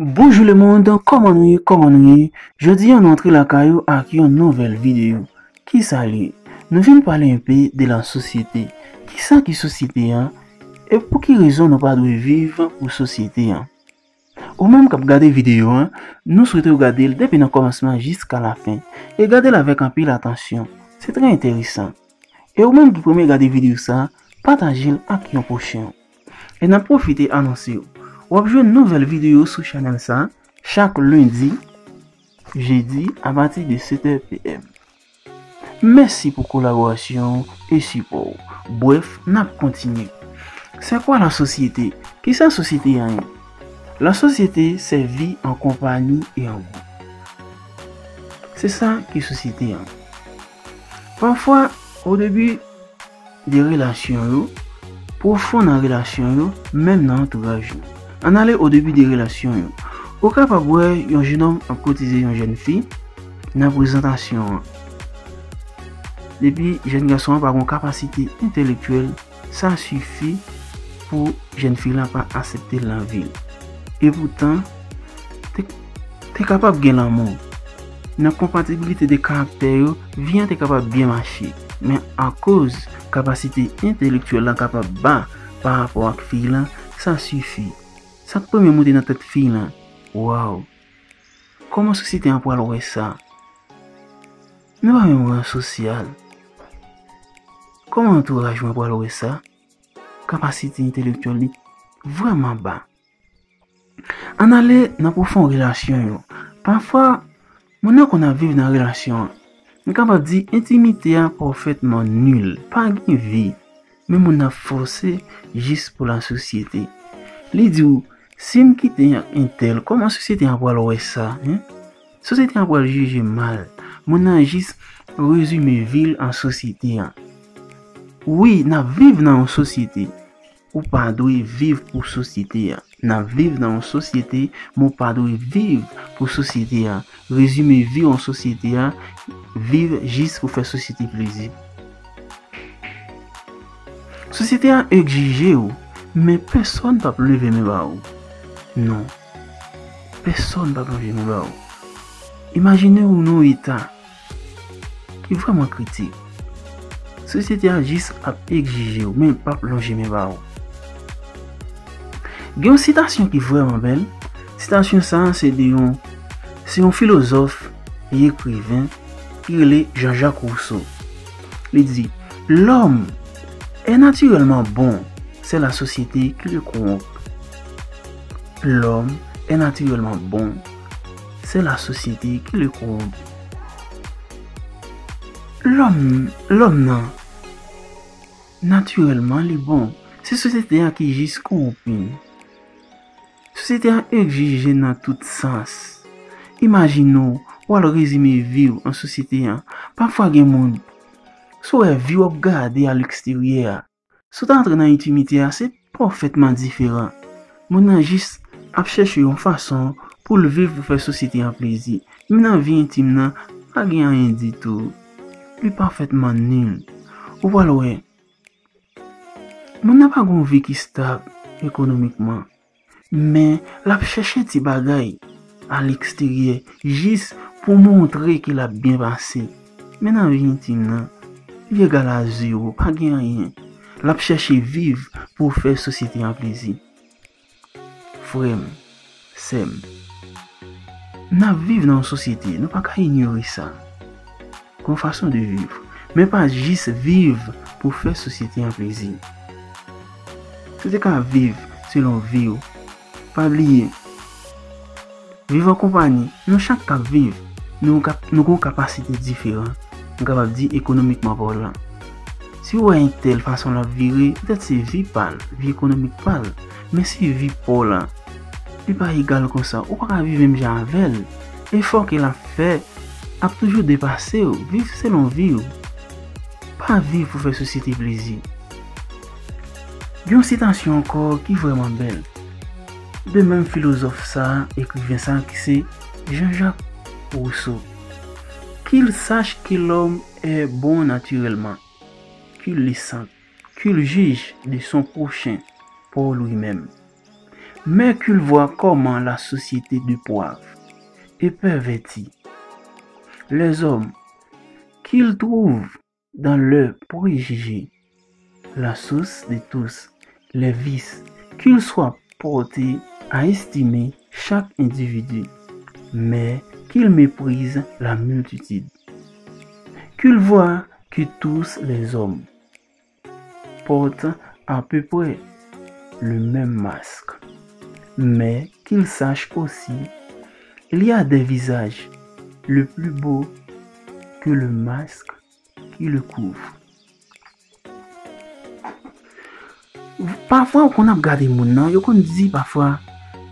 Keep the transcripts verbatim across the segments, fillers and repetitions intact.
Bonjou lemonn, kòman nou ye, kòman nou ye? Jodi a nou antre lakay ou ak yon nouvèl videyo. Kisa l ye? Nou vin pale enpe de la sosyete. Kisa ki sosyete an? E pou ki rezon nou pa dwe viv pou sosyete an? Ou menm k ap gade videyo an, nou swete w gade l depi nan kòmansman jiska lafen. E gade l avèk anpil atansyon. Se trè enteresan. E ou menm ki premye gade videyo sa, pataje l ak yon pwochen w. E n ap pwofite anonse w, w ap jwenn nouvèl videyo sou chanèl sa chak lendi, jedi apati de sèt è p m. Mèsi pou kolaborasyon w e sipò w. Brèf, n ap kontinye. C'est quoi la société? Kisa sosyete an ye? La société, c'est vie en compagnie et en groupe. Se sa ki sosyete an. Pafwa, o debi de relasyon yo, pwofon nan relasyon yo, menm nan antouraj yo. Ann ale o debi de relasyon yo. Ou kapab wè yon jennonm ap koutize yon jèn fi nan prezantasyon an. Depi jèn gason an pa gen kapasite entelektyèl, sa sifi pou jèn fi la pa aksepte l nan vi l. Epoutan, te, te kapab gen lanmou. Nan konpatibilite de karaktè yo, vi an te kapab byen mache. Men akoz kapasite entelektyèl lan kapab ba pa rapò ak fi lan, sa sifi. Sa k premye moute nan tèt fi lan? Waw! Kòman sosyete an pral wè sa? Nou pa menm ran sosyal. Kòman antouraj mwen pral wè sa? Kapasite entelektyèl li vrèman ba. Ann ale nan pwofon relasyon yo. Pafwa, moun nan konn ap viv nan relasyon an. M kapab di entimite a pafètman nil, pa gen vi. Men moun nan fòse jis pou la sosyete. Li di w, si m kite ak entèl, kòman sosyete an pral wè sa, en? Sosyete an pral jije mal. Moun nan jis rezime vi l an sosyete an. Wi, n ap viv nan yon sosyete. Ou pa dwe viv pou sosyete a. N ap viv nan yon sosyete, men w pa dwe viv pou sosyete a. Rezime vi w an sosyete a, viv jis pou fè sosyete plezi. Sosyete a egzije w, men pèsonn p ap leve men ba ou. Non. Pèsonn p ap leve men ba ou. Imajine w nan yon eta ki vrèman kritik. Sosyete a jis ap egzije w, men l p ap lonje men ba ou. Gen yon sitasyon ki vrèman bèl. Sitasyon sa a se de yon, se yon filozòf e ekriven ki rele Jean-Jacques Rousseau. Li di, L'homme est naturellement bon, c'est la société qui le corrompt. L'homme est naturellement bon, c'est la société qui le corrompt. Lòm, lòm nan, natirèlman, li bon. Se sosyete a ki jis kowonpi n. Sosyete a egzije nan tout sans. Imajine w, w al rezime vi w an sosyete a. Pafwa gen moun, si w wè vi w ap gade a leksteryè a, si w ta antre nan entimite a, se pafètman diferan. Moun nan jis ap chèche yon fason pou l viv pou fè sosyete a plezi. Men nan vi entim nan, pa gen anyen ditou. Li pafètman nil. Ou pral wè, moun nan pa gen yon vi ki stab ekonomikman. Men, l ap chèche ti bagay a leksteryè jis pou montre ke l ap byen pase. Men nan vi entim nan, li egal a zewo, pa gen anyen. L ap chèche viv pou fè sosyete a plezi. Frè m, sè m, n ap viv nan yon sosyete, nou pa ka inyore sa. Gon fason de viv, men pa jis viv pou fè sosyete a plezi. Si w te ka viv selon vi w, pa bliye, viv an konpanyi, nou chak k ap viv, nou ka, nou gon kapasite diferan, nou kapab di ekonomikman palan. Si w wè entèl fason l ap vire, petèt se vi pa l, vi ekonomik pa l, men se vi pa w la. Li pa egal konsa, ou pa ka viv menm jan avè l. Efò ke l ap fè ap toujou depase w. Viv selon vi w. Pa viv pou fè sosyete plezi. Gen yon sitasyon ankò ki vrèman bèl, de menm filozòf sa a, ekriven sa a, ki se Jean-Jacques Rousseau. Qu'il sache que l'homme est bon naturellement, qu'il le sente, qu'il juge de son prochain pour lui-même. Mais qu'il voit comment la société déprave et pervertit les hommes, qu'il trouve dans leurs préjugés la source de tous les vices, qu'il soit porté à estimer chaque individu, mais qu'il méprise la multitude, qu'il voit que tous les hommes portent à peu près le même masque, mais qu'il sache aussi, il y a des visages le plus beau que le masque qui le couvre. Pafwa, ou konn ap gade moun nan, yo konn di pafwa,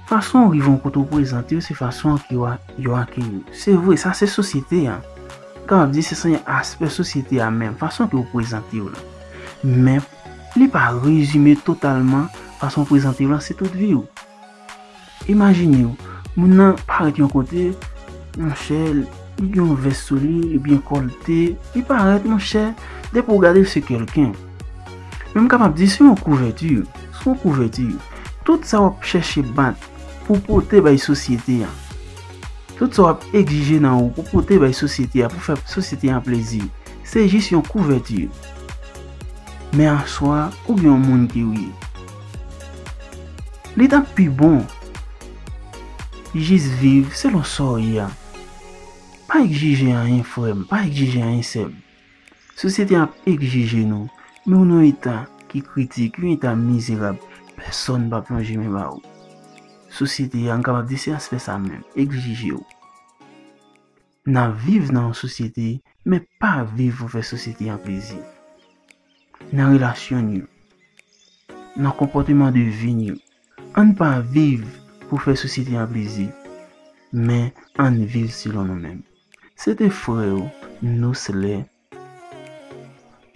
fason ou rive yon kote ou prezante yo, se fason ke yo a- yo akeyi w. Se vre, sa se sosyete a. M kapab di se yon aspè sosyete a menm, fason ke ou prezante yo la. Men, li pa rezime totalman fason ou prezante yo la, se tout vi w. Imajine w, moun nan parèt yon kote, monchè, li gen yon vès sou li, li byen kòlte, li parèt, monchè, depi w gade l se kèlken. Men m kapab di se yon kouvèti, se yon kouvèti. Tout sa w ap chèche bat pou pote bay sosyete a, tout sa w ap egzije nan ou pou pote bay sosyete a, pou fè sosyete a plezi, se jis yon kouvèti. Men aswè a, ou gen yon moun ke w ye. Li t ap pi bon jis viv selon sa w ye a. Pa egzije anyen, frè m, pa egzije anyen, sè m. Sosyete a ap egzije nou, men w nan yon eta ki kritik, yon eta mizerab, pèsonn p ap lonje men ba ou. Sosyete a, m kapab di se aspè sa menm, egzije w. N ap viv nan yon sosyete, men pa viv pou fè sosyete a plezi. Nan relasyon nou, nan konpòteman de vi nou, ann pa viv pou fè sosyete a plezi, men ann viv selon nou menm. Se te frè w, Nouslè.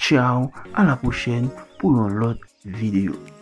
Tchaw, a la pwochèn pou yon lòt videyo.